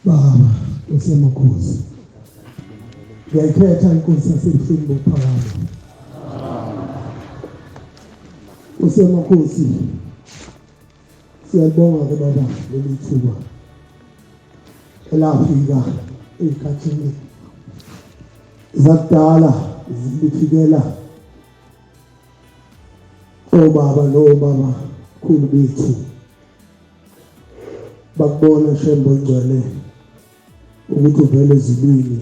Baba usemakhosi. Ngiyayikhetha inkosi yasebuhleni bokuphakama. Usemakhosi. Siyalibonga ke baba leli thuba elafika ey'khathini zakudala lifikela obaba nobaba khulu bethu bakubona Shembe ongcwele ukuthi uvele ezulwini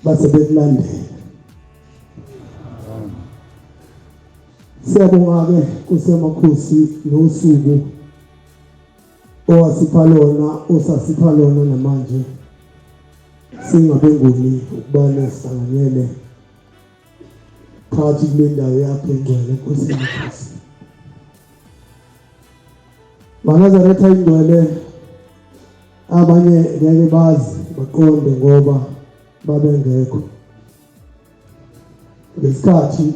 base bekulandela. Siyabonga-ke Nkosi yamakhosi nosuku owasipha lona osasipha lona namanje singabenguni ukubana sihlanganyele phakathi kule ndawo yakho engcwele Nkosi yamakhosi. MaNazaretha ingcwele abanye ngeke bazi baqonde ngoba babengekho ngesikhathi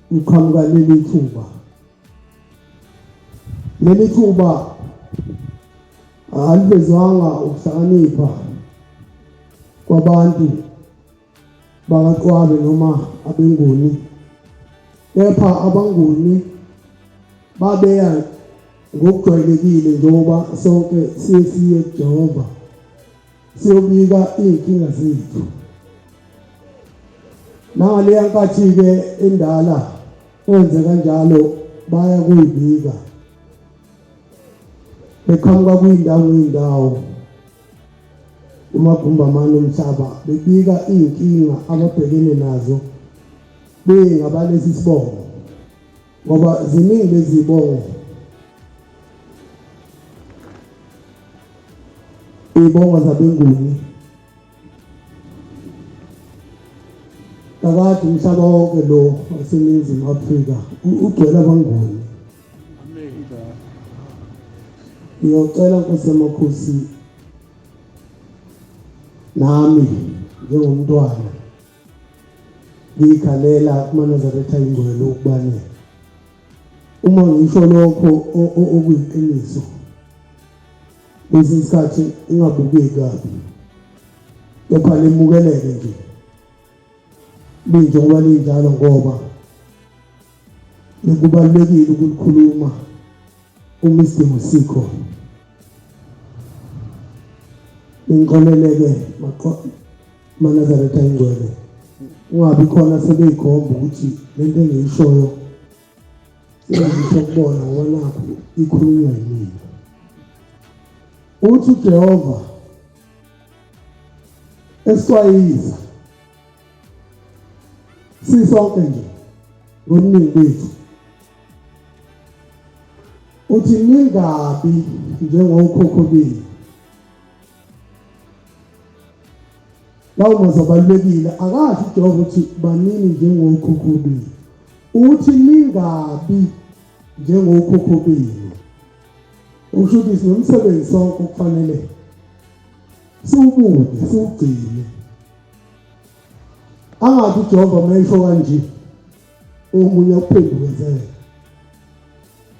kuqhamuka leli thuba. Leli thuba alivezwanga ukuhlakanipha kwabantu bakaQwabe noma abeNguni, kepha abaNguni babeya ngokujwayelekile njengoba sonke siye siye kuJehova siyobika iy'nkinga zethu. Nangaleya nkathi-ke endala kwenze kanjalo baya kuyibika beqhamuka kwiy'ndawo ngey'ndawo kumagumbi amane omhlaba bebika iy'nkinga ababhekene nazo bengabalesi sibongo ngoba ziningi lezi zibongo iy'bongo zabenguni kakade umhlaba wonke lo waseNingizimu Afrika ugcwele abanguni. Ngiyocela Nkosi yamakhosi nami njengomntwana ngiyikhalela kumaNazaretha ingcwele ukubane uma ngisho lokho okuyiqiniso kwesinye isikhathi ingabukeki kabi kepha lemukeleke nje linjengoba linjalo ngoba Kubalulekile ukulikhuluma uma isidingo sikhona. Ningixoleleke maNazaretha ingcwele, kungabi khona sebeyikhomba ukuthi lento engiyishoyo sengisho kubona ngoba nakhu ikhulunywa yimina. Uthi uJehova esixwayisa sisonke nje ngobuningi bethu uthi ningabi njengokhokho benu. Lawo mazwi abalulekile. Akasho uJehova ukuthi banini njengokhokho benu, uthi ningabi njengokhokho benu. Usho ukuthi sinomsebenzi sonke okufanele siwubuke siwugcine. Angathi uJehova uma esho kanje omunye akuphendukezele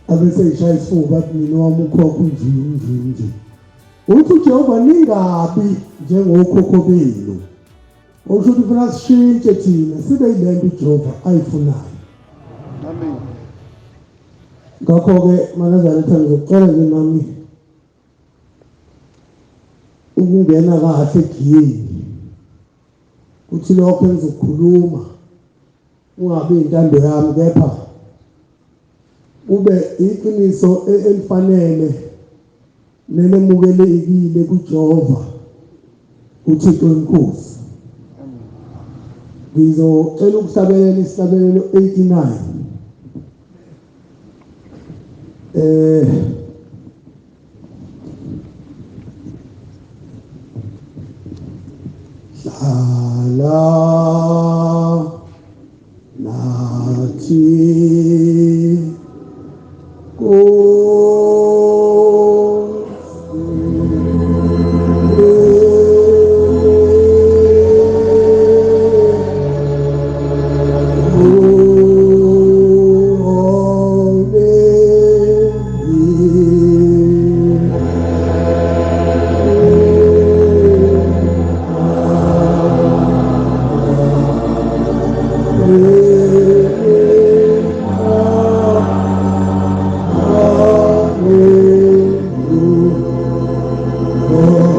abese ishaya isifuba athi mina wami ukhokho unje unje unje. Uthi uJehova ningabi njengokhokho benu. Okusho ukuthi ufuna sishintshe thina sibe yilento uJehova ayifunayo. Amen. Ngakho-ke maNazaretha ngizocela nje nami ukungena kahle egiyeni kuthi lokho engizokukhuluma kungabi intando yami kepha kube iqiniso elifanele nelemukelekile kuJehova uThixo wenkosi. Ngizocela ukuhlabelela isihlabelelo 89. Hlala nathi Oh.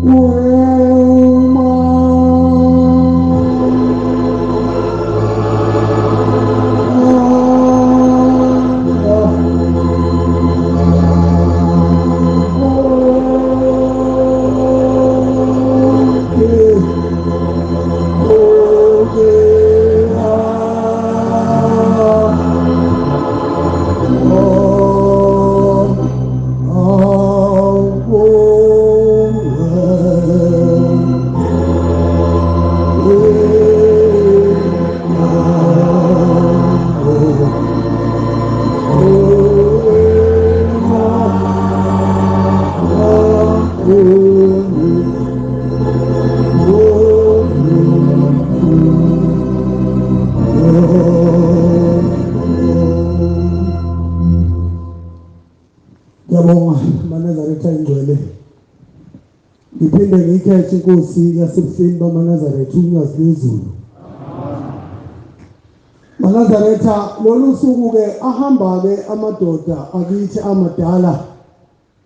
Uma Ngiyabonga maNazaretha ingcwele. Ngiphinde ngiyikhethe inkosi yasebuhleni bamaNazaretha uNyazi lwezulu. MaNazaretha lolu suku-ke ahamba-ke amadoda akithi amadala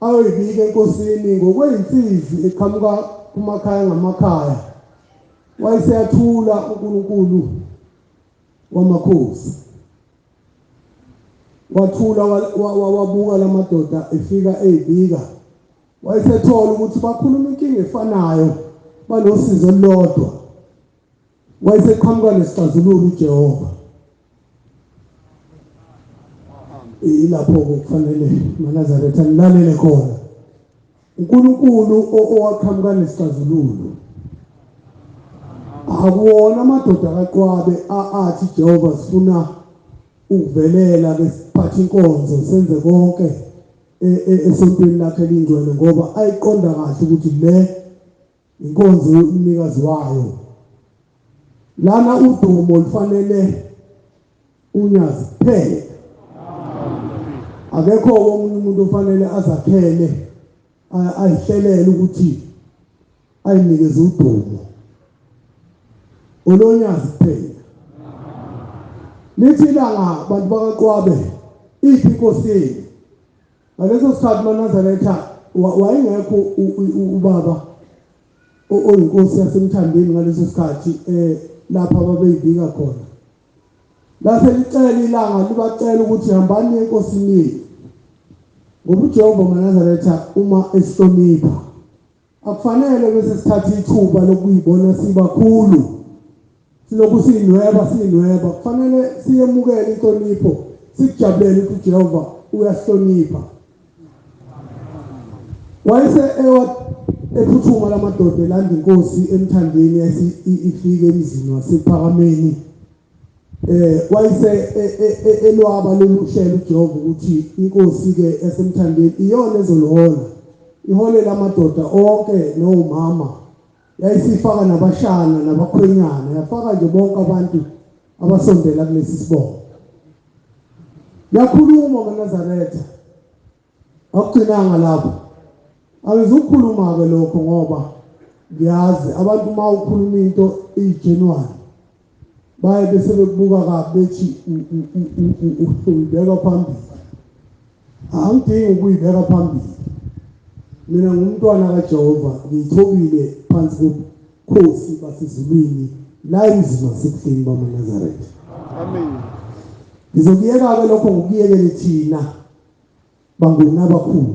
ayoyibika enkosini ngokweyinsizi eqhamuka kumakhaya ngamakhaya. Wayeseyathula uNkulunkulu wamakhosi. Wathula wabuka lamadoda efika eyibika. Wayesethola ukuthi bakhuluma inkinga efanayo banosizi olulodwa. Wayeseqhamuka nesixazululo uJehova. Ilapho-ke kufanele maNazaretha nilalele khona. uNkulunkulu owaqhamuka nesixazululo. Akuwona amadoda kaQwabe athi Jehova sifuna ukuvelela ke siphathe inkonzo senze konke e, e, esontweni lakhe elingcwele ngoba ayiqonda kahle ukuthi le inkonzo umnikazi wayo lana udumo lufanele unyazi kuphela akekho omunye umuntu ofanele azakhele ayihlelele ukuthi ayinikeze udumo olonyazi kuphela lithi ilanga bantu bakaqwabe iphi inkosi yenu ngaleso sikhathi manazaretha wayengekho ubaba oyinkosi yasemthandeni ngaleso sikhathi um lapho ababeyibika khona Lase licela ilanga libacela ukuthi hambani enkosini yenu. Ngoba uJehova maNazaretha uma esihlonipha akufanele bese sithatha ithuba lokuyibona sibakhulu silokhu siyinweba siyinweba kufanele siyemukele inhlonipho sikujabulele ukuthi uJehova uyasihlonipha Wayese ewa ephuthuma lamadoda elanda inkosi emthandeni ifike emzini wasephakameni eh wayese e, e, e, elwaba lolu hlelo uJehova ukuthi inkosi ke esemthandeni iyona ezolihola iholela amadoda onke nomama yayisifaka nabashana nabakhwenyana yafaka nje bonke abantu abasondela kulesi sibongo yakhuluma ngoNazaretha akugcinanga lapho angizukukhuluma-ke lokho ngoba ngiyazi abantu uma ukhuluma into iyigenuine baye bese bekubuka kabi bethi uyibeka phambili angidingi ukuyibeka phambili mina ngumntwana kaJehova ngiyithobile phansi kobukhosi basezulwini la emzini wasebuhleni bamaNazaretha amen ngizokuyeka-ke lokho ngokuyekele thina Banguni abakhulu.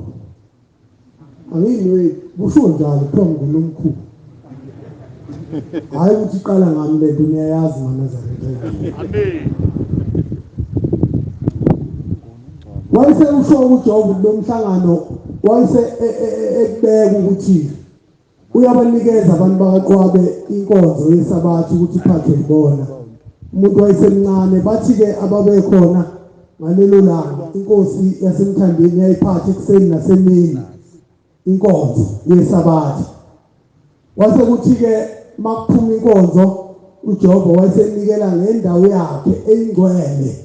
Angiyinwebi, kusho njalo kuthiwa nguni omkhulu. Hhayi ukuthi iqala ngami lento niyayazi maNazaretha. Amen. Wayese usho uJob lo mhlangano wayese e, e, e, ekubeka ukuthi Uyabanikeza abantu bakaQwabe inkonzo yeSabatha ukuthi iphathwe yibona. Umuntu wayesemncane bathi-ke ababekhona ngalelo langa inkosi yasemthandeni yayiphatha ekuseni nasemini inkonzo yeSabatha. Kwase kuthi-ke makuphuma inkonzo uJehova wayesenikela ngendawo yakhe eyingcwele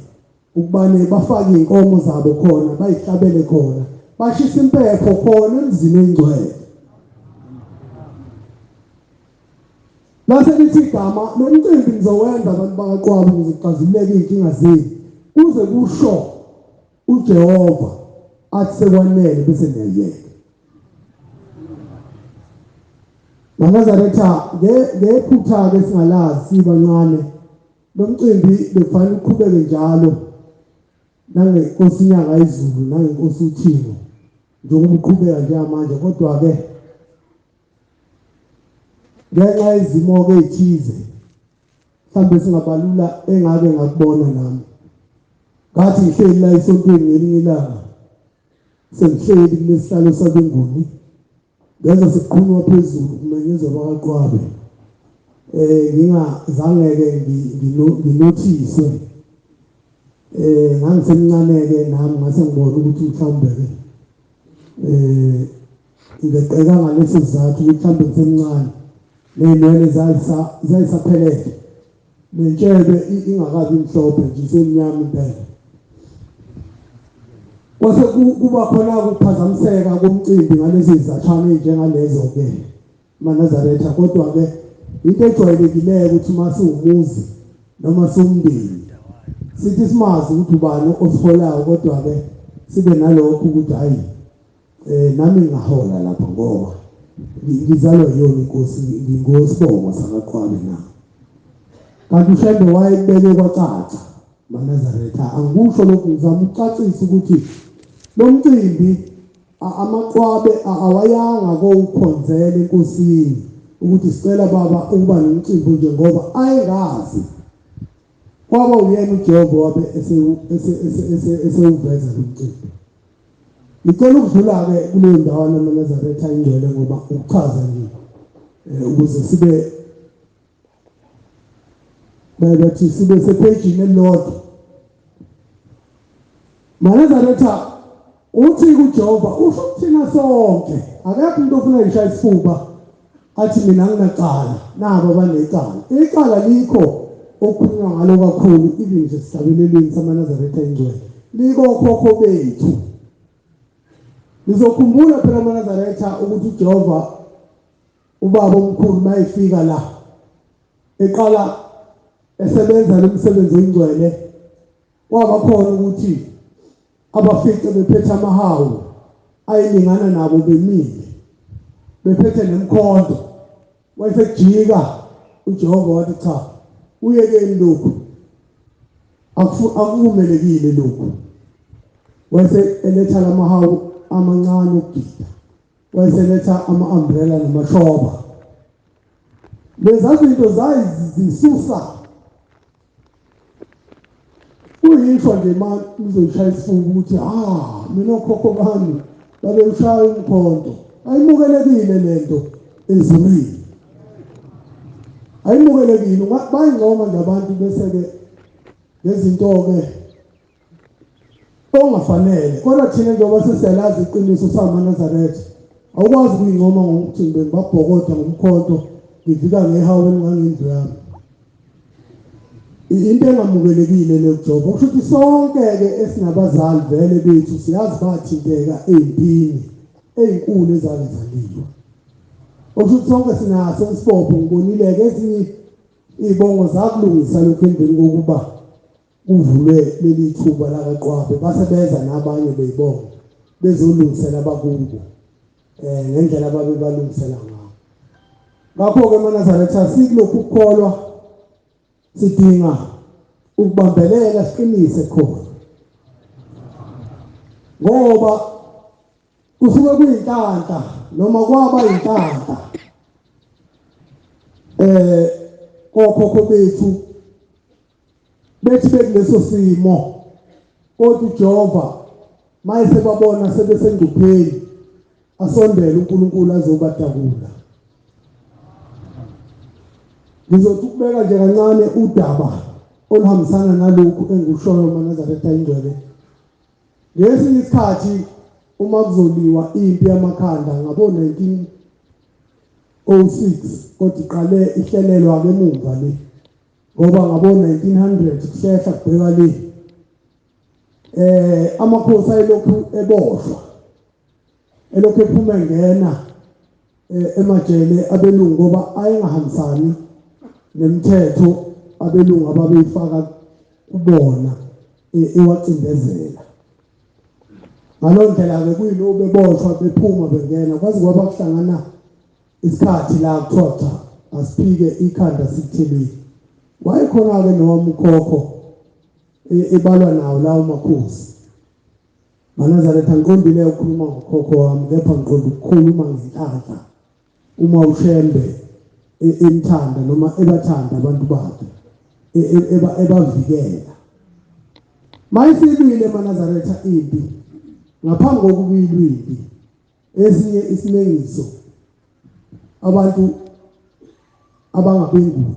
ukubane bafake iy'nkomo zabo khona bayihlabele khona bashisa impepho khona emzini oyingcwele lase lithi igama lo mcimbi ngizowenza abantu bakaqwabu ukuze kuxazululeke iy'nkinga zenu kuze kusho uJehova athi sekwanele bese niyayeka. MaNazaretha, ngephutha-ke singalazi sibancane, lo mcimbi bekufanele uqhubeke njalo nangenkosi inyanga izulu nangenkosi uthingo njengoba uqhubeka njengamanje, kodwa-ke ngenxa yezimo-ke ey'thize mhlawumbe singabalula engake ngakubona nami. Ngathi ngihleli la esontweni ngelinye ilanga, sengihleli kulesihlalo sabeNguni, ngezwa sekuqhunywa phezulu kumenyezwa bakaqwabe. Ngingazange-ke nginothiswe. Ngangisemncane-ke nami ngase ngibona ukuthi mhlawumbe-ke ngeqeka ngaleso sizathu ukuthi mhlawumbe ngisemncane ney'nwele zayisaphelele nentshebe ingakabi mhlophe nje isemnyama impela. Kwase kuba khona ukuphazamiseka komcimbi ngalezi zizathwana ey'njengalezo-ke maNazaretha, kodwa-ke into ejwayelekileyo ukuthi uma siwumuzi noma siwumndeni sithi simazi ukuthi ubani osiholayo, kodwa-ke sibe nalokho ukuthi hhayi nami ngingahola lapha ngoba ngizalwa yiyona inkosi, ngingowesibongo sakaQwabe na. Kanti uShembe wayebeke kwacaca maNazaretha, angikusho lokhu ngizama ukucacisa ukuthi lo mcimbi amaqwabe awayanga kowukhonzela enkosini ukuthi sicela baba ukuba nomcimbi nje ngoba ayengazi. Kwaba uyena uJehova wabe esewuveza lo mcimbi. Ngicela ukudlula-ke kuleyo ndawana amaNazaretha ingcwele ngoba ukuchaza nje ukuze sibe bathi sibe sephejini elilodwa. MaNazaretha uthi kuJehova usho kuthina sonke, akekho umuntu ofuna ngisho isifuba athi mina nginacala, nabo banecala. Icala likho okukhulunywa ngalo kakhulu even nje esihlabelelweni samaNazaretha ingcwele likokhokho bethu. Nizokhumbula phela amaNazaretha ukuthi uJehova ubaba omkhulu mayefika la eqala esebenza lo msebenzi oyingcwele, kwaba khona ukuthi abafice bephethe amahawu ayelingana nabo bemile bephethe nemkhonto. Wayesejika uJehova wathi cha, uyekeni lokhu, akuvumelekile lokhu. Wayese eletha lamahawu amancane okugida, wayeseletha ama-umbrella namashoba. Leza zinto zayizisusa kuyishwa nje ma nizoyishaya isifuba ukuthi ha mina okhokho bami babewushaya umkhonto. Ayimukelekile lento ezulwini, ayimukelekile. Bayingcoma nje abantu bese-ke ngezinto-ke ongafanele, kodwa thina njengoba sesiyalazi iqiniso samaNazaretha, awukwazi ukuyincoma ngokuthi ngibe ngibabhokoda ngomkhonto ngivika ngehawu elingangendlu yami. Into engamukelekile le kuJehova. Kusho ukuthi sonke-ke esinabazali vele bethu siyazi bathinteka ey'mpini ey'nkulu ezake zaliwa. Okusho ukuthi sonke sinaso isibopho. Ngibonile-ke ezinye iy'bongo zakulungisa lokhu emveni kokuba kuvulwe leli thuba lakaQwabe, base beza nabanye beyibonga bezolungisela abakubo ngendlela ababebalungisela ngayo. Ngakho-ke maNazaretha sikulokhu kukholwa sidinga ukubambelela siqinise khona, ngoba kusuke kuyinhlanhla noma kwaba yinhlanhla kokhokho bethu bethi bekuleso simo, kodwa uJehova mayesebabona sebesengcupheni asondele uNkulunkulu azobatakula. Ngizothi ukubeka nje kancane udaba oluhambisana nalokhu engikushoyo maNazaretha ingcwele. Ngesinye isikhathi uma kuzoliwa impi yamakhanda ngabo-1906, kodwa iqale ihlelelwa-ke emumva le, ngoba ngabo-1900 kuhlehla kubheka le amakhosi ayelokhu eboshwa, elokhu ephuma engena emajele abelungu, ngoba ayengahambisani nemithetho abelungu ababeyifaka kubona ewacindezela. Ngaloo ndlela-ke kuyilokhu beboshwa bephuma bengena kwaze kwaba kuhlangana Isikhathi la kuthiwa cha asiphike ikhanda sikuthelile. Wayekhona-ke nowami ukhokho e, ebalwa nawo lawo makhosi. MaNazaretha ngiqondile ukukhuluma ngokhokho wami kepha ngiqonda ukukhuluma ngenhlanhla uma uShembe e, emthanda noma ebathanda abantu bakhe e, ebavikela. Mayisibile maNazaretha impi ngaphambi kokuba ilwe impi esinye isinengiso abantu abangabenguni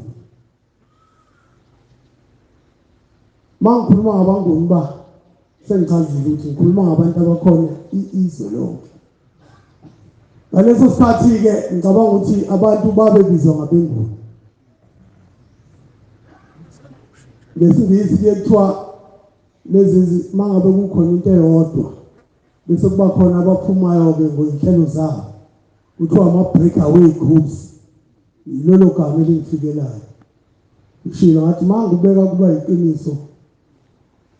mangikhuluma ngabanguni ba sengichazile ukuthi ngikhuluma ngabantu abakhona izwe lonke ngaleso sikhathi-ke ngicabanga ukuthi abantu babebizwa ngabenguni ngesingisi kuye kuthiwa lezi mangabe kukhona into eyodwa bese kuba khona abaphumayo-ke ngoyinhlelo zabo kuthiwa ama-break away groups yilolo gama elingifikelayo ngishilo ngathi uma ngikubeka kuba yiqiniso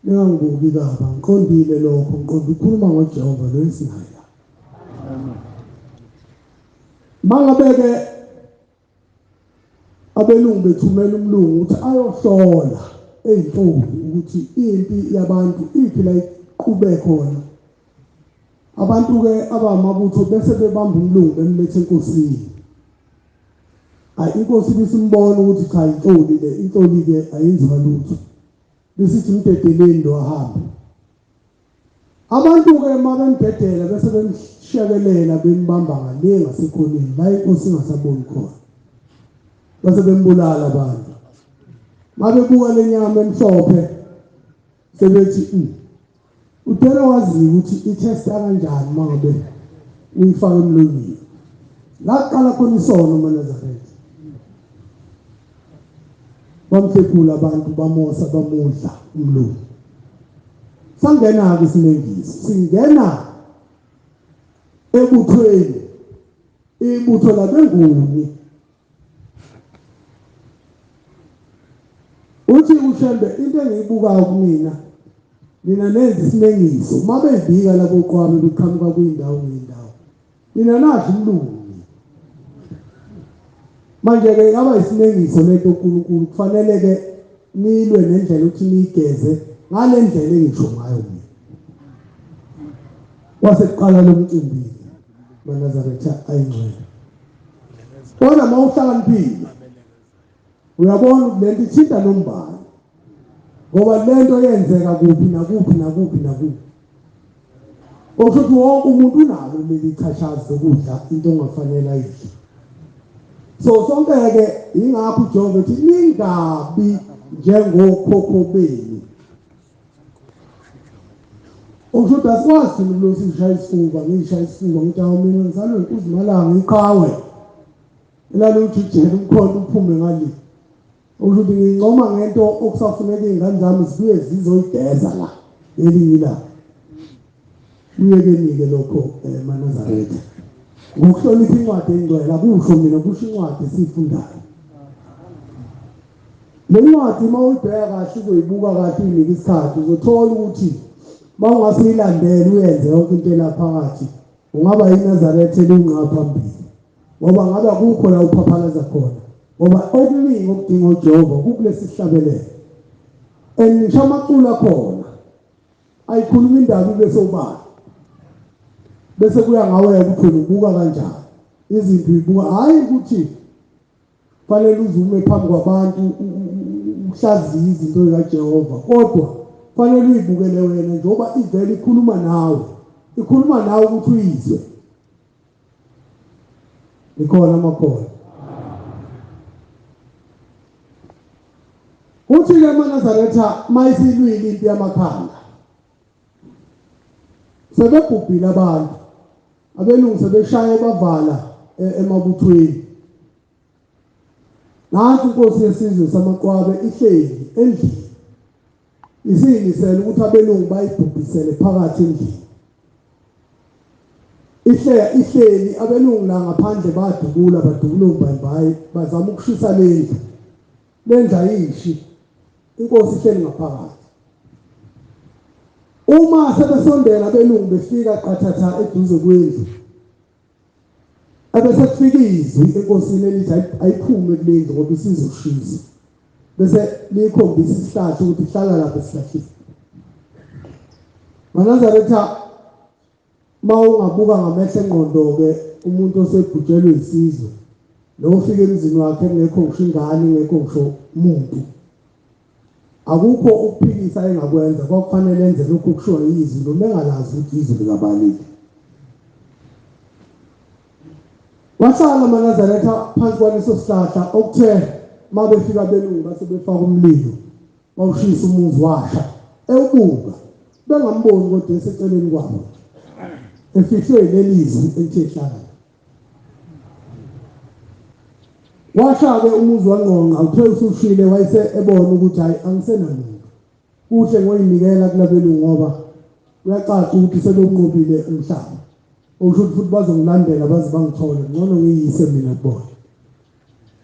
ningangibuki kaba ngiqondile lokho ngiqonda ukukhuluma ngoJehova lo esinaye la mangabe-ke Abelungu bethumela umlungu ukuthi ayohlola ey'ntombi ukuthi impi yabantu iphi la iqhube khona. Abantu-ke abamabutho bese bebamba umlungu bemletha enkosini. Hhayi inkosi ibisimbona ukuthi cha inhloli le, inhloli-ke ayenziwa lutho. Bisithi mdedeleni lo ahambe. Abantu-ke uma bembhedela bese bemshekelela bembamba ngale ngasekhoneni la inkosi ingasaboni khona bese bembulala abantu uma bebuka le nyama emhlophe sebethi udela waziyo ukuthi ithesta kanjani uma ngabe uyifaka emlonyeni la kuqala khona isono maNazaretha bamhlephula abantu bamosa bamudla umlungu sangena-ke isinengiso singena ebuthweni ibutho labenguni uthi uShembe into engiyibukayo kumina nina nenza isinengiso uma bebika labo qwabe beqhamuka kwindawo ngendawo Nina nadla umlungu. Manje ke yaba isinengiso lento uNkulunkulu kufanele ke nilwe nendlela ukuthi niyigeze ngale ndlela engisho ngayo mina. Kwase kuqala lo mcimbi maNazaretha ayingcwele. Kodwa uma uhlakaniphile Uyabona ukuthi lento ithinta nombani. Ngoba lento yenzeka kuphi nakuphi nakuphi nakuphi. Okusho ukuthi wonke umuntu unalo leli chashazi lokudla into ongafanele ayidle. So sonke-ke yingakho uJehova ethi ningabi njengokhokho benu. Okusho ukuthi asikwazi thina ukulosi ngishaya isifuba ngishaya isifuba ngithi awu mina ngizalwe inkuzimalanga iqhawe. Elaluthi ujele umkhonto uphume ngale. Okusho ukuthi ngincoma ngento okusafuneka iy'ngane zami zibuye zizoyigeza la ngelinye ilanga. Kuyekeni-ke lokho um maNazaretha. Ngokuhlonipha incwadi engcwele akusho mina kusho incwadi esiyifundayo. Le ncwadi uma uyibheka kahle uzoyibuka kahle uyinike isikhathi uzothola ukuthi uma ungase uyilandele uyenze yonke into elaphakathi ungaba yiNazaretha elingqa phambili. Ngoba ngabe akukho la uphaphalaza khona ngoba okuningi okudinga uJehova kukulesi sihlabelelo and ngisho amaculo akhona ayikhuluma indaba ibe sobala bese kuya ngawe ukuthi wena ubuka kanjani izinto uyibuka hhayi ukuthi fanele uzume phambi kwabantu uhlaziye izinto zikaJehova kodwa fanele uyibukele wena njengoba ivele ikhuluma nawe ikhuluma nawe ukuthi uyizwe Ikhona amakhono. Uthi-ke amaNazaretha mayisilwile impi yamakhanda sebebhubhile abantu abelungu sebeshaye bavala e, emabuthweni nansi inkosi yesizwe samaqwabe ihleli endlini isiyimisele ukuthi abelungu bayibhubhisele phakathi endlini Ihle ihleli abelungu la ngaphandle badubula badubula ombayimbayi bazama ukushisa lendlu. Lendlu ayishi. Inkosi ihleli ngaphakathi. Uma sebesondela abelungu befika qathatha eduze kwendlu. Ebese kufika izwi enkosini elithi ayiphume kulendlu ngoba isizoshisa. Bese likhombisa isihlahla ukuthi hlala lapha esihlahleni. MaNazaretha uma ungabuka ngamehlo engqondo-ke umuntu osebhujelwe isizwe nofika emzini wakhe kungekho ngisho ingane ingekho ngisho muntu akukho ukuphikisa engakwenza kwakufanele enze lokhu kushiwo yizwi noma engalazi ukuthi izwi likabalile wahlala amaNazaretha phansi kwaleso sihlahla okuthe uma befika abelungu base befaka umlilo wawushisa umuzi washa ewubuka bengamboni kodwa eseceleni kwabo efihlwe leli zwi elithe hlala washa-ke umuzi wangqongqa uthe usushile wayese ebona ukuthi hhayi angisenamuntu kuhle ngoyinikela kulabelungu ngoba kuyacaca ukuthi sebewunqobile umhlaba okusho ukuthi futhi bazongilandela baze bangithole ngcono ngiyise mina kubona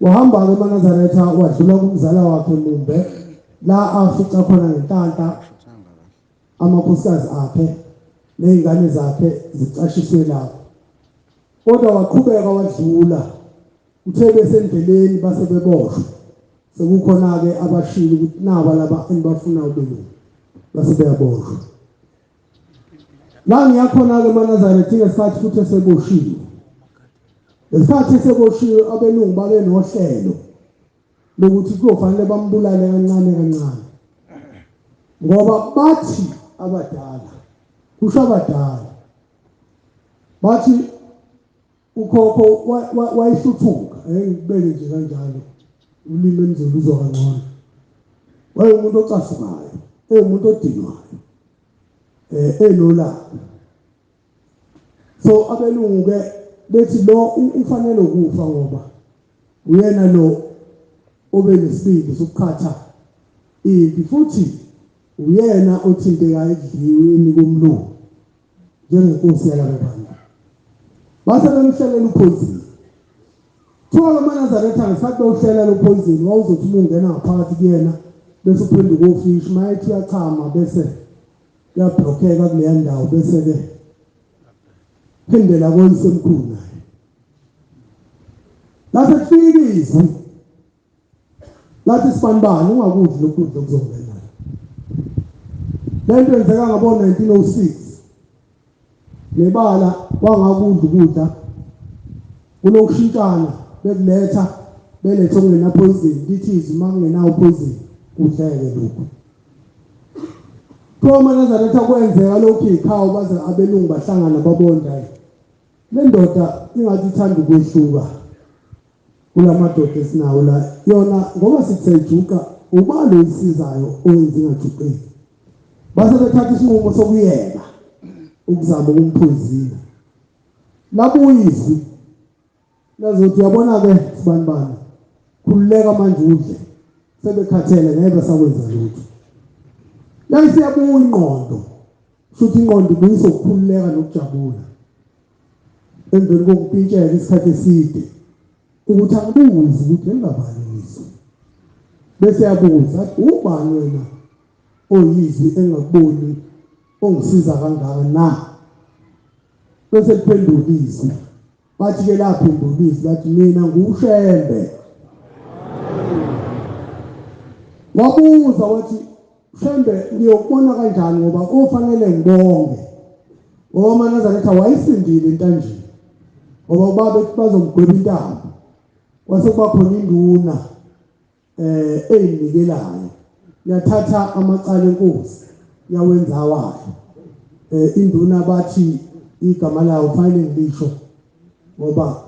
Wahamba-ke amaNazaretha wadlula kumzala wakhe Mumbe la afica khona ngenhlanhla amakhosikazi akhe nezingane zakhe zicashiswe lapho. Kodwa waqhubeka wadlula kuthe besendleleni base beboshwa sekukhona-ke abashilo ukuthi naba laba enibafunayo belungu base beyaboshwa. La ngiyakhona-ke emaNazaretha ngesikhathi futhi eseboshiwe. Ngesikhathi eseboshiwe abelungu babe nohlelo lokuthi kuyofanele bambulale kancane kancane. Ngoba bathi abadala, kusho abadala, bathi ukhokho wayehluthuka, ake ngikubeke nje kanjalo, ulimi enizoluzwa kangcono. Wayewumuntu ocasukayo, ewumuntu odinwayo, enolaka. So abelungu ke bethi lo ufanele ukufa ngoba uyena lo obe nesibindi sokuqhatha impi futhi uyena othinteka ekudliweni komlungu njengenkosi yalaba bantu. Base bemhlelela uphoyizini. Kuthiwa lo maNazaretha ngesikhathi bewuhlela lo phoyizini wawuzothi uma ungena ngaphakathi kuyena bese uphenduka ofishi uma ethi uyachama bese kuyablokheka kuleya ndawo bese-ke phindela koyisemkhulu naye. Lase kufika izwi lathi sibanibani ungakudli lokudla okuzongena. Le nto yenzeka ngabo-1906 nebala wangakudla ukudla kunokushintshana bekuletha belethe okungenapoison lithi izwi uma kungenawo poison kudleke lokhu. Kuthiwa amaNazaretha kwenzeka lokhu ikhawu baze abelungu bahlangana babonda le ndoda ingathi ithanda ukwehluka kulamadoda esinawo la yona ngoba sithe juqa ubani oyisizayo oyenza ingajuqeki base bethatha isinqumo sokuyeka ukuzama ukumphoyizina labuya izwi Lazothi uyabona-ke sibanibani, khululeka manje udle, sebekhathele ngeke basakwenza lutho. Yayisiyabuya ingqondo, shuthi ingqondo ibuyisa ukukhululeka nokujabula emveni kokupintsheka isikhathi eside ukuthi angibuze ukuthi lelingabani izwi bese yabuza athi ubani wena oyizwi engakuboni ongisiza kangaka na bese liphendula izwi Bathi ke laphendula izwi lathi mina nguShembe. Wabuza wathi Shembe ngiyokubona kanjani ngoba kofanele ngibonge. Ngoba amaNazaretha wayesindile entanjeni. Ngoba ubaba ethi bazomgweba intambo. Kwase kuba khona induna eyinikelayo yathatha amacala enkosi yawenza awayo induna bathi igama layo kufanele ngilisho ngoba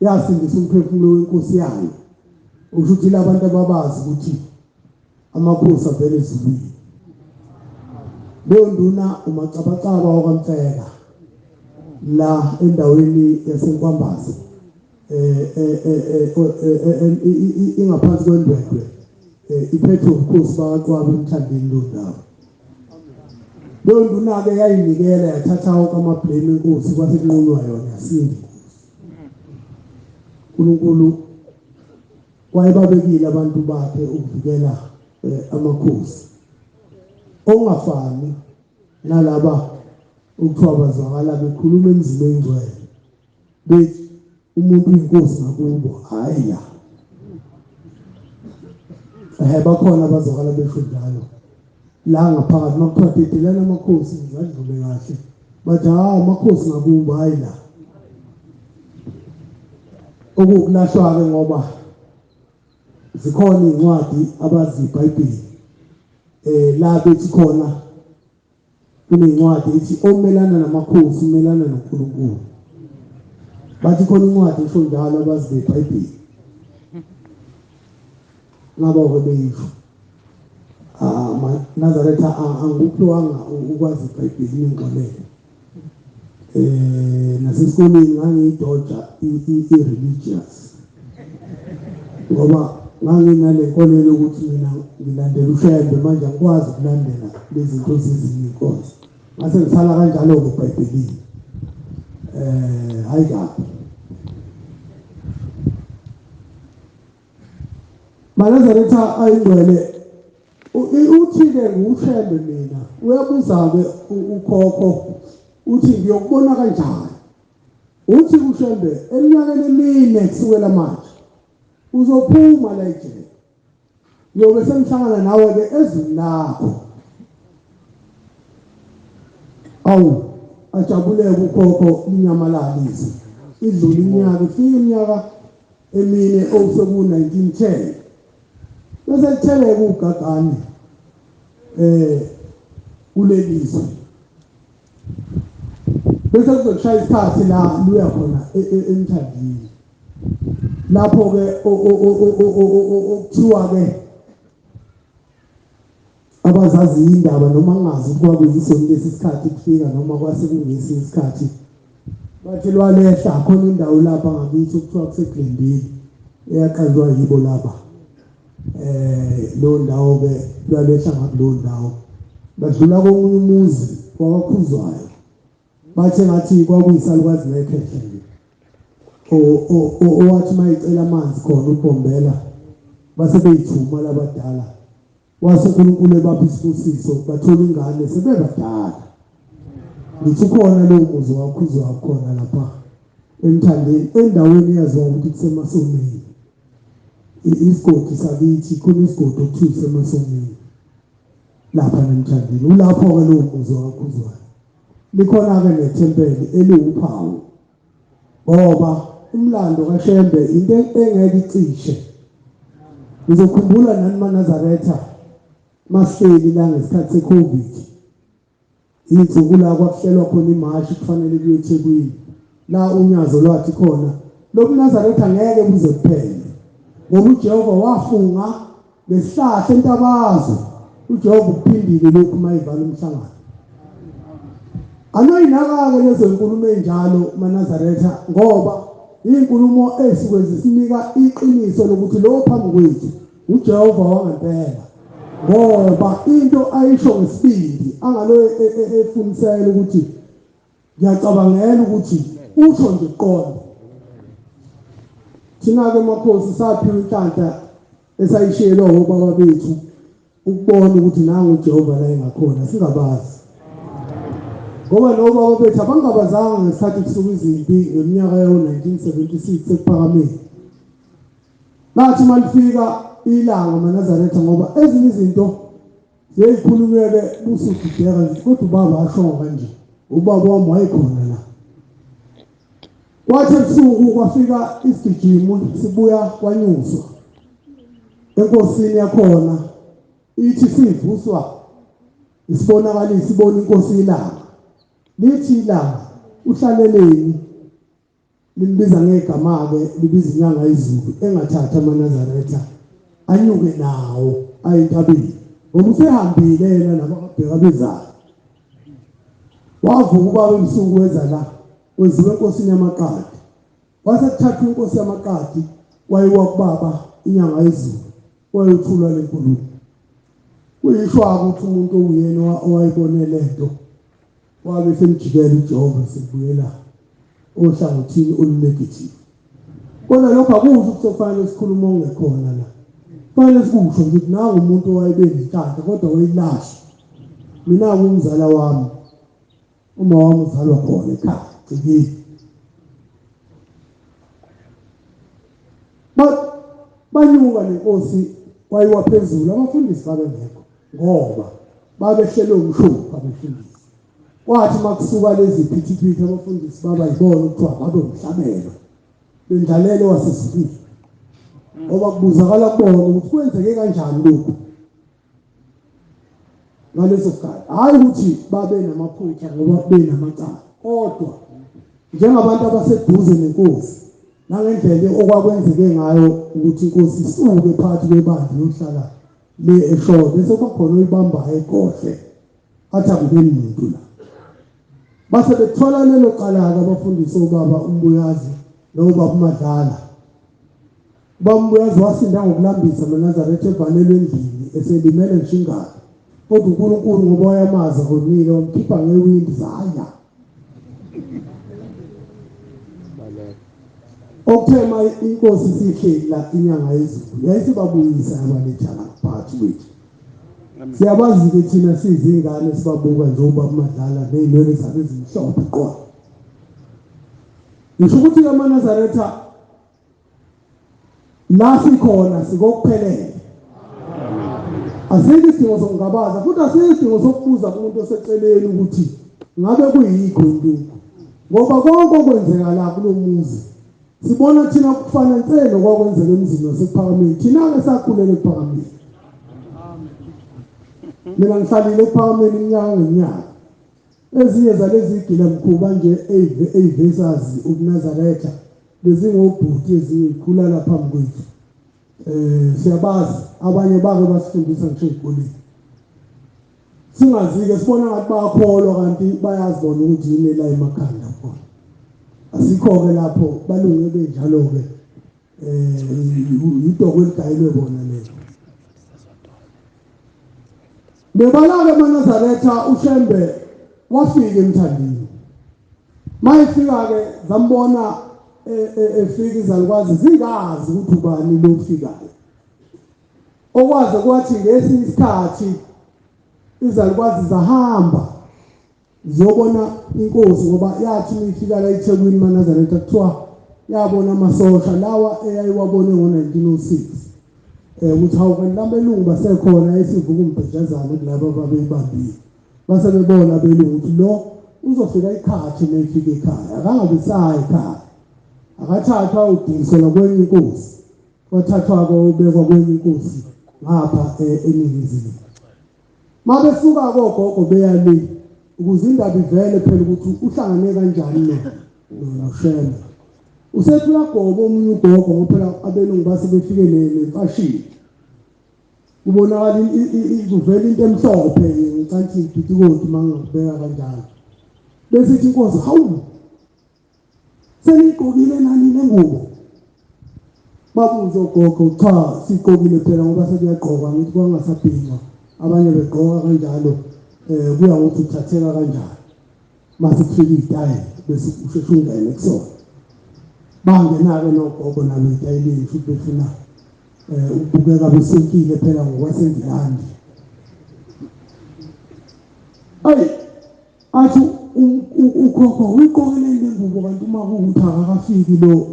yasindisa umphefumulo wenkosi yayo usho ukuthi labantu ababazi ukuthi amakhosi avela ezulwini leyo nduna umacabacaba wakwamfeka la endaweni yasenkwambazi eh, eh, eh, ingaphansi kwendwedwe iphethwe ubukhosi bakaqwabe emthandeni leyo ndawo leyo nduna-ke yayinikela yathatha wonke amablame enkosi kwase kunqunywa yona yasinda inkosi uNkulunkulu wayebabekile abantu bakhe ukuvikela amakhosi okungafani nalaba okuthiwa bazwakala bekhuluma emzini oyingcwele. Bethi umuntu uyinkosi ngakubo, hhayi la. Ehhe bakhona abazwakala besho njalo. La ngaphakathi uma kuthiwa dedelana amakhosi ngizadlule kahle. Bathi hawu amakhosi ngakubo, hhayi la. Okuwukulahlwa-ke ngoba zikhona iy'ncwadi abazi iBhayibheli la bethi khona kunencwadi ethi omelana namakhosi umelana noNkulunkulu. Bathi khona incwadi esho njalo abazi beBhayibheli. Ngaba-ke beyisho. Ah, Nazaretha angikuphiwanga ukwazi iBhayibheli ningixolele. Nasesikoleni ngangiyidoja i-religious ngoba nganginale nkolelo yokuthi mina ngilandela uShembe manje angikwazi ukulandela lezi zinto zezinye iy'nkonzo ngase ngisala kanjalo-ke ebhayibhelini hhayi kabi Manazaretha ayingcwele uthi-ke nguShembe mina uyabuza-ke ukhokho uthi ngiyokubona kanjani uthi uShembe eminyakeni emine kusukela manje uzophuma la ejele ngiyobe sengihlangana nawe-ke ezweni lakho awu ajabuleke ukhokho linyamalala izwi idlule iminyaka ifike iminyaka emine okuseku-1910 bese litheleka ugagane kuleli zwe bese kuzokushaya isikhathi la luya khona emthandini lapho-ke okuthiwa-ke abazazi indaba noma ngingazi ukuthi kwakuyiso lesi sikhathi kufika noma kwase kungesinye isikhathi bathi lwalehla khona indawo lapha ngakithi okuthiwa kuseGlendale eyaqanjwa yibo laba leyo ndawo ke lwalehla ngakuleyo ndawo badlula komunye umuzi wakwaKhuzwayo bathe ngathi kwakuyisalukazi nekhehla nje owathi uma ecela amanzi khona uBhombela base beyithuma labadala wase uNkulunkulu ebapha isibusiso bathola ingane sebebadala ngithi ukhona lowo muzi wakhuzwa khona lapha emthandeni endaweni eyaziwa ukuthi kusemasomeni isigodi sakithi khona isigodi okuthiwa isemasomeni lapha nemthandeni ulapho-ke lowo muzi wakhuzwayo likhona-ke nethempeli eliwuphawu ngoba umlando kaShembe into engeke icishe ngizokhumbula nani maNazaretha masihleli la ngesikhathi seCovid iy'nsuku la kwakuhlelwa khona imashi kufanele kuye eThekwini la unyazo lwathi khona lobuNazaretha ngeke buze kuphele ngoba uJehova wafunga ngesihlahla entabazwe uJehova ukuphindile lokhu mayivala umhlangano anoyinaka-ke lezo nkulumo ey'njalo maNazaretha ngoba iy'nkulumo ey'suke zisinika iqiniso lokuthi lo phambi kwethu uJehova wangempela ngoba into ayisho ngesibindi angalo efunisela ukuthi ngiyacabangela ukuthi usho nje qonde thina-ke makhosi saphiwa inhlanhla esayishiyelwa obaba bethu ukubona ukuthi nangu uJehova la engakhona singabazi ngoba nobaba bethu abangabazanga ngesikhathi kusuka izimpi ngeminyaka yawo-1976 ekuphakameni lathi uma lifika ilanga maNazaretha ngoba ezinye izinto ziyezikhulunywe-ke busudideka nje kodwa ubaba ashongo kanje ubaba wami wayekhona la kwathi ebusuku kwafika isigijimi sibuya kwanyuswa enkosini yakhona ithi sivuswa isibonakaliso ibona inkosi ilanga lithi ilanga uhlaleleni limbiza ngegama-ke libiza inyanga izulu engathathi amaNazaretha anyuke nawo aye entabeni ngoba usehambile yena nabakabheka bezayo wavuka ubaba ebusuku weza la weziwa enkosini yamaqadi kwase kuthathwa inkosi yamaqadi wayiwa kubaba inyanga yezulu wayothulwa le nkulumo kuyishwa-ke ukuthi umuntu owuyena owayibone le nto wabe semjikela uJehova sebuyela ohlangothini olunegative kodwa lokho akusho ukuthi kufanele sikhulume ongekhona la kufanele sikusho nje ukuthi nangu umuntu owayebe nenhlanhla kodwa wayilahla mina kumzala wami uma wami uzalwa khona ekhaya gcikile Banyuka nenkosi kwayiwa phezulu, abafundisi babengekho ngoba babehlelwe umshophi abefundisi. Kwathi uma kusuka lezi phithiphithi abafundisi baba yibona okuthiwa babe umhlabelo bendlalele wasezulwini, ngoba kubuzakala kubona ukuthi kwenzeke kanjani lokhu ngaleso sikhathi. Hhayi ukuthi babe namaphutha ngoba benamacala, kodwa njengabantu abaseduze nenkosi nangendlela okwakwenzeke ngayo ukuthi inkosi isuke phakathi kwebandla iyohlala le eshowe, bese kuba khona oyibambayo egodle athi akungeni muntu la. Base bethola lelo cala-ke abafundisi obaba uMbuyazi nobaba uMadlala. Ubaba uMbuyazi wasinda ngokulambisa amaNazaretha evalelwe endlini eselimele ngisho ingalo. Kodwa uNkulunkulu ngoba wayamazi akonile wamkhipha ngewindi zaya. Okuthe ma inkosi isihleli la inyanga yezulu yayisibabuyisa yabaletha la phakathi kwethu. Siyabazi-ke thina sizingane sibabuka nje ubaba uMadlala ney'nwele zabo ezimhlophe qwa. Ngisho ukuthi amaNazaretha la sikhona sikokuphelele. Asikho isidingo sokungabaza futhi asikho isidingo sokubuza kumuntu oseceleni ukuthi ngabe kuyikho intuku, ngoba konke okwenzeka la kulo muzi sibona thina kufana nse nokwakwenzeka emzini waseKuphakameni. Thina-ke sakhulela eKuphakameni. Mina ngihlalile eKuphakameni iminyaka ngeminyaka. Ezinye zalezi gilamkhuba nje ey'vesazi ubuNazaretha bezingobhuti ezinye zikhula la phambi kwethu. Siyabazi abanye bake basifundisa ngisho ey'koleni. Singazi-ke sibona ngathi bayakholwa kanti bayazi bona ukuthi yini la emakhanda khona. Asikho-ke lapho balunge benjalo-ke idoko eligayelwe bona lelo. Nebala-ke amaNazaretha uShembe wafika eMthandeni. Mayefika-ke zambona efika izalukwazi zingazi ukuthi ubani lo ofikayo. Okwaze kwathi ngesinye isikhathi izalukwazi zahamba ziyobona inkosi, ngoba yathi uma ifika la eThekwini maNazaretha kuthiwa yabona amasosha lawa eyayiwabone ngo-1906 ukuthi hawu kanti labelungu basekhona esivuka umbhejazane kulaba ababeyibambile. Base bebona abelungu ukuthi lo uzofika ikhathi uma efika ekhaya, akangabe saya ekhaya, akathathwa udingiselwa kwenye inkosi. Wathathwa-ke ubekwa kwenye inkosi ngapha eNingizimu. Mabesuka kogogo beya le ukuze indaba ivele phela ukuthi uhlangane kanjani noShembe. Usethi uyagoba omunye ugogo ngoba phela abelungu base befike nemfashini. Kubonakala kuvela into emhlophe ngicanthi ipitikoti uma ngingakubeka kanjalo. Bese ithi inkosi, hawu seniyigqokile nani le ngubo? Babuze ogogo, cha sigqokile phela ngoba sekuyagqokwa, ngithi kwangasabhincwa abanye begqoka kanjalo kuya ngokuthi uthatheka kanjani. Mase kufika izitayela bese usheshe ungene kusona. Bangena-ke nogogo nabo ezitayeleni futhi befuna ukubukeka besunkile phela ngokwaseNgilandi. Ayi athi ukhokho uyiqokeleni le ngubo kanti uma kuwukuthi akakafiki lo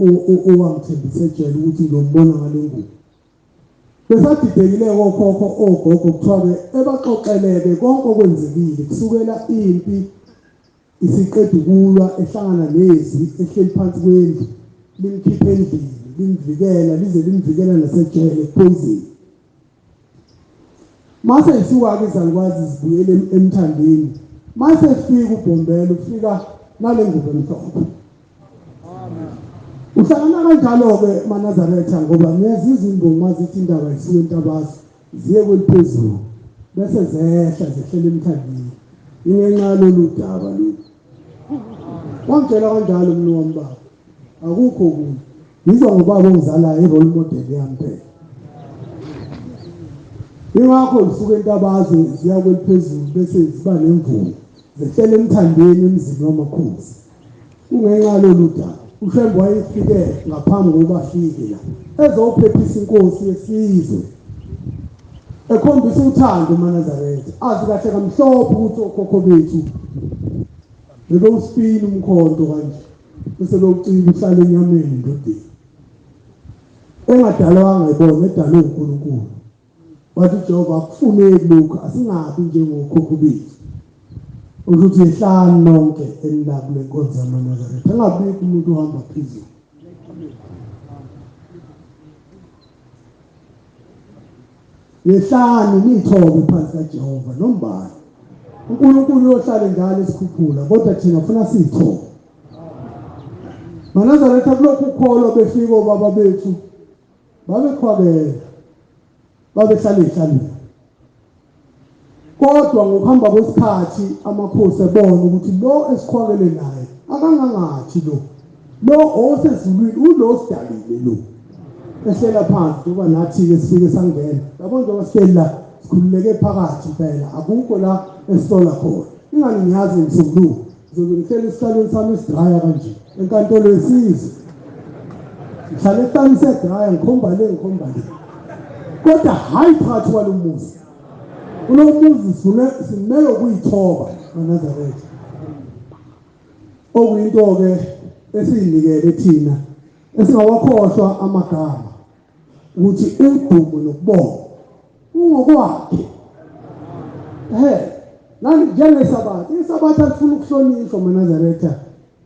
owangithembisa ejele ukuthi ngiyombona ngale ngubo. Besadidekile okhokho ogogo kuthiwa-ke ebaxoxeleke konke okwenzekile kusukela impi isiqeda ukulwa ehlangana nezwi ehleli phansi kwendlu limkhiphe endlini limvikela lize limvikela nasejele kuphoyizeni. Mase isuka-ke izalukwazi zibuyele emthandeni. Mase efika uBhombela ufika nale ngubo emhlophe. Uhlangana kanjalo-ke maNazaretha ngoba niyazizwa imbongi mazithi indaba isuke entabazwe ziye kweliphezulu bese zehla zehlela emthandeni. Ingenxa yalolu daba lolu. Wangitshela kanjalo umnu wami baba. Akukho okunye. Ngizwa ngobaba ongizalayo i-role model yami phela. Ingakho zisuka entabazwe ziya kweliphezulu bese ziba nemvumo zehlela emthandeni emzini wamakhosi. Kungenxa yalolu daba uShembe wayefike ngaphambi kokuba afike la ezophephisa inkosi yesizwe ekhombisa uthando uManazaretha azi kahle kamhlophe ukuthi okhokho bethu bebewusipina umkhonto kanje bese bewucika uhlala enyameni ndodeni. Engadalwanga ibona edalwe uNkulunkulu. Wathi uJehova akufuneki lokhu asingabi njengokhokho bethu. Usho ukuthi yehlani nonke enila kule nkonzo yamaNazaretha. Angabikho umuntu ohamba phezulu. Yehlani nithobe phansi kaJehova nombani. uNkulunkulu uyohlale njalo esikhuphula kodwa thina funa sithobe. MaNazaretha kulokhu ukukholwa befika obaba bethu babeqhwakela babehlala ey'hlalweni kodwa ngokuhamba kwesikhathi amakhosi ebona ukuthi lo esiqhwakele naye akangangathi lo lo osezulwini ulo osidalile lo ehlela phansi njengoba nathi-ke sifike sangena yabo njengoba sihleli la sikhululeke phakathi impela akukho la esisola khona ingani ngiyazi ngimsombuluko ngizobe ngihleli esihlalweni sami esidraya kanje enkantolo yesizwe ngihlale esihlalweni sedraya ngikhomba le ngikhomba le kodwa hhayi phakathi kwalo muzi kulo muzi simele ukuyithoba manazaretha okuyinto-ke esiyinikele thina esingawakhohlwa amagama ukuthi udumo nokubonga kungokwakhe he nani njengesabatha isabatha lifuna ukuhlonishwa manazaretha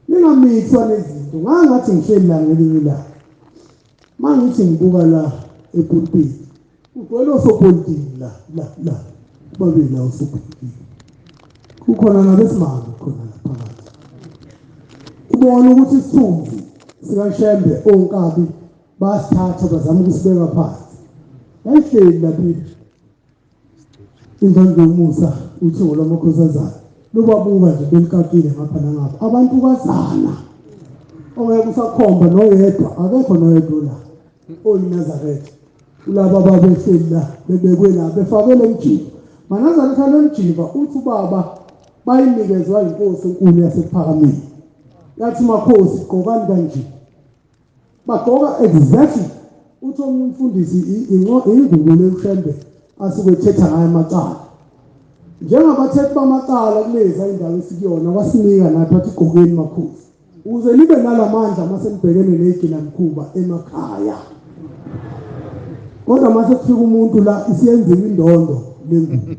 lingamixwa nezinto ngangathi ngihleli la ngelinye ilanga uma ngithi ngibuka la epulpiti kugcwele osopolitiki la la la babili la osopolitiki kukhona nabesimame khona la phakathi ubona ukuthi isithunzi sikaShembe onkabi basithatha bazama ukusibeka phansi yayihleli lapha indlondlo yomusa uthingo lwamakhosazana lubabuka nje belikakile ngapha nangapha abantu kwazana ongeke usakhomba noyedwa akekho noyedwa la oyiNazaretha kulaba ababehleli la bebekwe la befake le mjiva manazaretha le mjiva uthi ubaba bayinikezwa inkosi enkulu yasekuphakameni yathi makhosi gqokani kanje bagqoka exactly uthi omunye umfundisi ingubo lekushembe asuke ethetha ngayo amacala njengabathethi bamacala kuleza indawo esikuyona wasinika nathi wathi gqokeni makhosi ukuze nibe nalamandla uma senibhekene nezigilamkhuba emakhaya kodwa uma sekufika umuntu la isiyenziwa indondo lengubo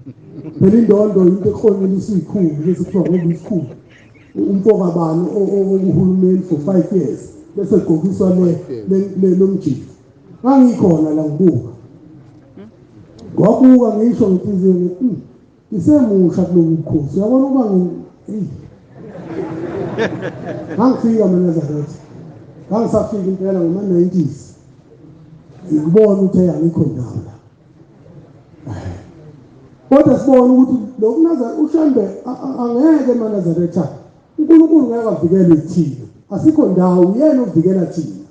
phela indondo into eklonyeliswa izikhulu bese kuthiwa ngoba isikhulu umfokabani okuhulumeni for 5 years bese gqokiswa le lo mjiko ngangikhona la ngibuka ngabuka ngisho ngenhliziyo ngithi hmm, ngisemusha kulobu bukhosi uyabona ukuba eyi ngangifika mina Nazaretha ngangisafika impela ngoma-90s ngikubona ukuthi hey angikho ndawo la kodwa sibona ukuthi lo Nazaretha uShembe angeke emaNazaretha uNkulunkulu ngeke avikelwe thina asikho ndawo uyena ovikela thina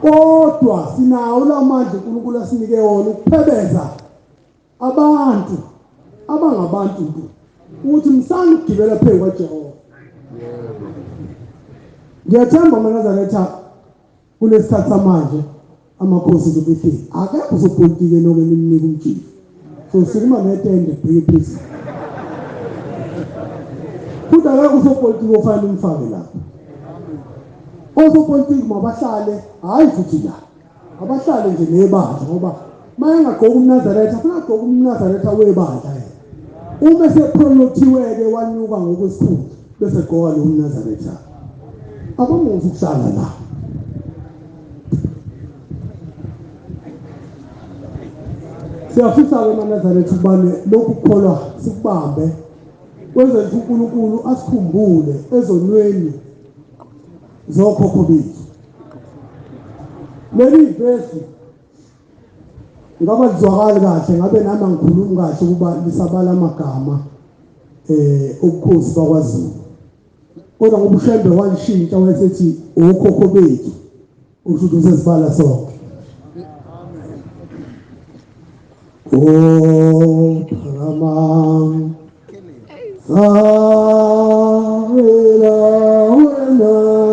kodwa sinawo lamandla uNkulunkulu asinike wona ukuphebeza abantu abangabantu ntu ukuthi msani ukugibela phezu kwaJehova ngiyathemba amaNazaretha kulesikhathi samanje amakhosi zobefika akekho usopolitiki enoke nimnike umjiko so sukuma netende bheke phezulu futhi akekho usopolitiki ofanele umfake lapho osopolitiki mabahlale hhayi futhi la abahlale nje nebandla ngoba uma engagqoka umnazaretha funa agqoke umnazaretha webandla yena uma esepromothiwe-ke wanyuka ngokwesikhundla bese gqoka lo mnazaretha abamuzi ukuhlala la siyafisa-ke manazaretha ukubane lokhu kukholwa sikubambe kwenzela ukuthi uNkulunkulu asikhumbule ezonweni zokhokho bethu leli vesi ngaba lizwakali kahle ngabe nami angikhulumi kahle ukuba lisabala amagama eh ubukhosi bakwaZulu kodwa ngoba uShembe walishintsha wayesethi okhokho bethu usho ukuthi usesibala sonke Oh, phakama Sawela wena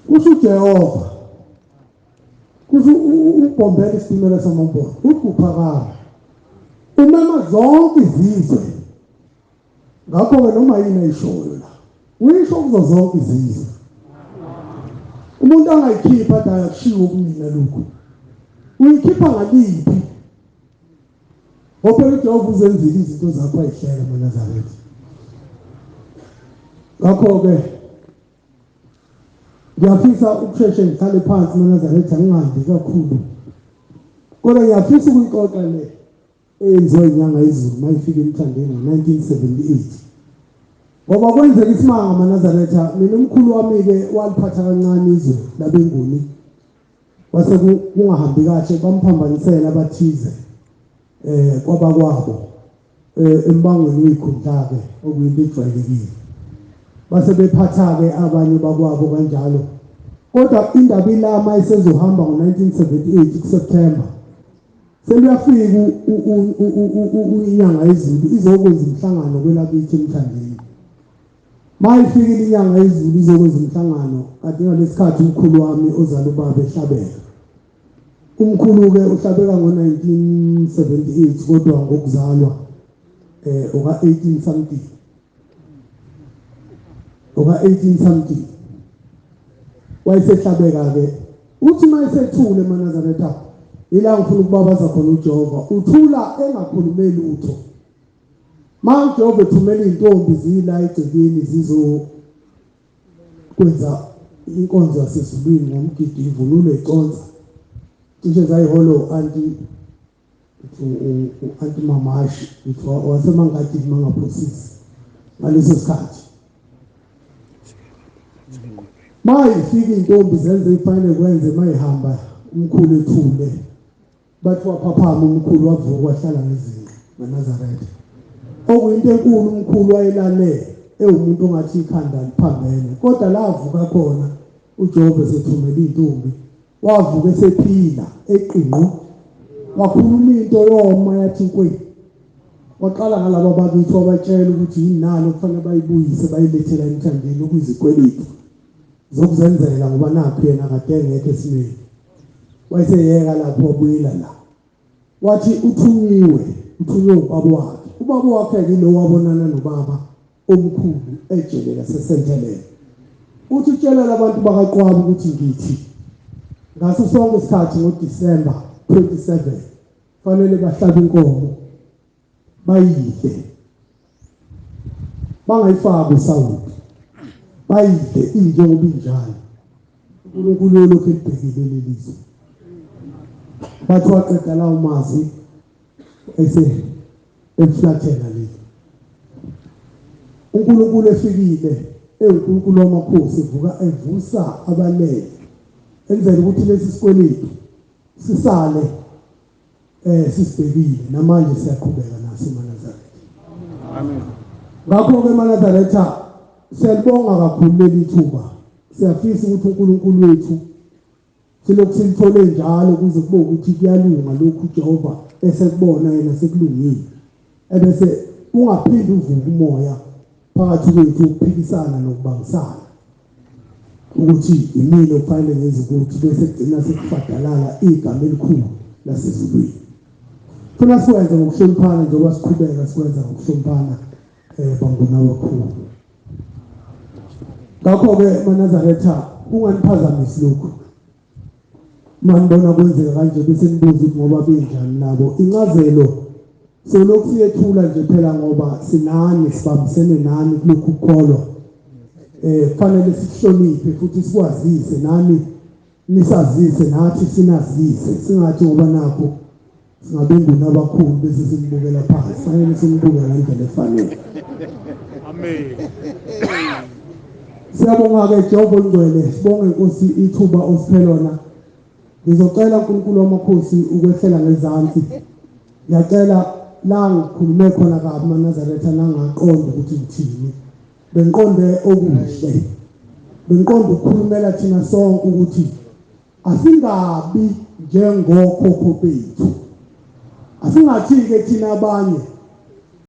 Kusho uJehova, kusho ubhombela isitimela samampondo, uthi uphakama umema zonke izizwe. Ngakho-ke noma yini ayishoyo la uyisho kuzo zonke izizwe. Umuntu angayikhipha athi ayakushiwo kumina lokhu, uyikhipha ngaliphi? Ngoba phela uJehova uzenzile izinto zakho ayihlela maNazaretha. Ngakho-ke ngiyafisa ukusheshe ngihlale phansi maNazaretha ngingandi kakhulu, kodwa ngiyafisa ukuyixoxa le eyenziwa inyanga yezulu mayifika emthandeni ngo-1978 ngoba kwenzeka isimanga maNazaretha. Mina umkhulu wami-ke waliphatha kancane izwe labenguni, kwase kungahambi kahle, bamphambanisela abathize kwabakwabo embangweni weyikhundla-ke okuyinto ejwayelekile, base bephatha-ke abanye bakwabo kanjalo. Kodwa indaba ilama isezohamba ngo-1978 kuSeptember, seluyafika inyanga yezulu izokwenza umhlangano kwelakithi emthandeni. Mayifikile inyanga yezulu izokwenza umhlangano, kanti ngalesikhathi umkhulu wami ozala ubaba ehlabeka. Umkhulu-ke uhlabeka ngo-1978 kodwa ngokuzalwa oka-18 something, oka-18 something wayesehlabeka-ke. Uthi uma esethule emaNazaretha, ila ngifuna ukubabaza khona uJehova, uthula engakhulumeli lutho. Ma uJehova ethumela iy'ntombi ziyila egcekeni zizokwenza inkonzo yasezulwini ngomgidi, ivunulo iconsa, cishe zayiholo anti u-anti Mamashi waseMangadini mangaphosisi ngaleso sikhathi. Mayifika iy'ntombi zenze ifanele kwenze, mayihamba umkhulu ethule, bathi waphaphama umkhulu wavuka wahlala ngezinqa maNazaretha, okuyinto enkulu. Umkhulu wayelale ewumuntu ongathi ikhanda liphambene, kodwa lavuka khona uJehova esethumela iy'ntombi, wavuka esephila eqinqo, wakhuluma into yoma yathi nkwe. Waqala ngalaba bakithi wabatshela ukuthi yini nalo kufanele bayibuyise bayilethela emthandeni okuyizikweletu zokuzenzela, ngoba nakhu yena kade engekho esimeni. Wayeseyeka lapho wabuyela la, wathi uthunyiwe, uthunywe ubaba wakhe. Ubaba wakhe-ke ilo wabonana nobaba omkhulu ejele laseSenthelele. Uthi utshela labantu bakaQwabe ukuthi ngithi ngaso sonke isikhathi ngoDisemba 27 fanele bahlabe inkomo bayidle, bangayifaki usawoti, bayidle injengoba injalo. uNkulunkulu uyolokhu elibhekile leli zwe. Bathi waqeda lawo mazwi ese eflathela leli. uNkulunkulu efikile ewuNkulunkulu wamakhosi, evuka evusa abalele, enzela ukuthi lesi sikweletu sisale sisibhekile. Namanje siyaqhubeka naso emaNazaretha. Amen. Ngakho-ke emaNazaretha siyalibonga kakhulu leli thuba. Siyafisa ukuthi uNkulunkulu wethu silokhu silithole njalo kuze kube ukuthi kuyalunga lokhu uJehova esekubona yena sekulungile, ebese ungaphindi uvuke umoya phakathi kwethu ukuphikisana nokubangisana ukuthi imina okufanele ngenze ukuthi, bese kugcina sekufadalala igama elikhulu lasezulwini. Funa sikwenze ngokuhloniphana njengoba siqhubeka sikwenza ngokuhloniphana. Banguna abakhulu. Ngakho-ke maNazaretha kunganiphazamisi lokhu. Manibona kwenzeka kanje bese nibuza ukuthi ngoba benjani nabo. Incazelo solokhu siyethula nje phela ngoba sinani sibambisene nani kulokhu kukholwa. Kufanele sihloniphe futhi sikwazise nani nisazise nathi sinazise singathi ngoba nakho singabenguni abakhulu bese simbukela phansi fanele simbuke ngendlela efanele. Amen. Siyabonga-ke Jehova ongcwele, sibonge Nkosi ithuba osiphe lona. Ngizocela uNkulunkulu wamakhosi ukwehlela ngezansi. Ngiyacela la ngikhulume khona kabi maNazaretha nangaqonda ukuthi ngithini. Bengiqonde okuhle. Bengiqonde ukukhulumela thina sonke ukuthi asingabi njengokhokho bethu. Asingathi-ke thina abanye.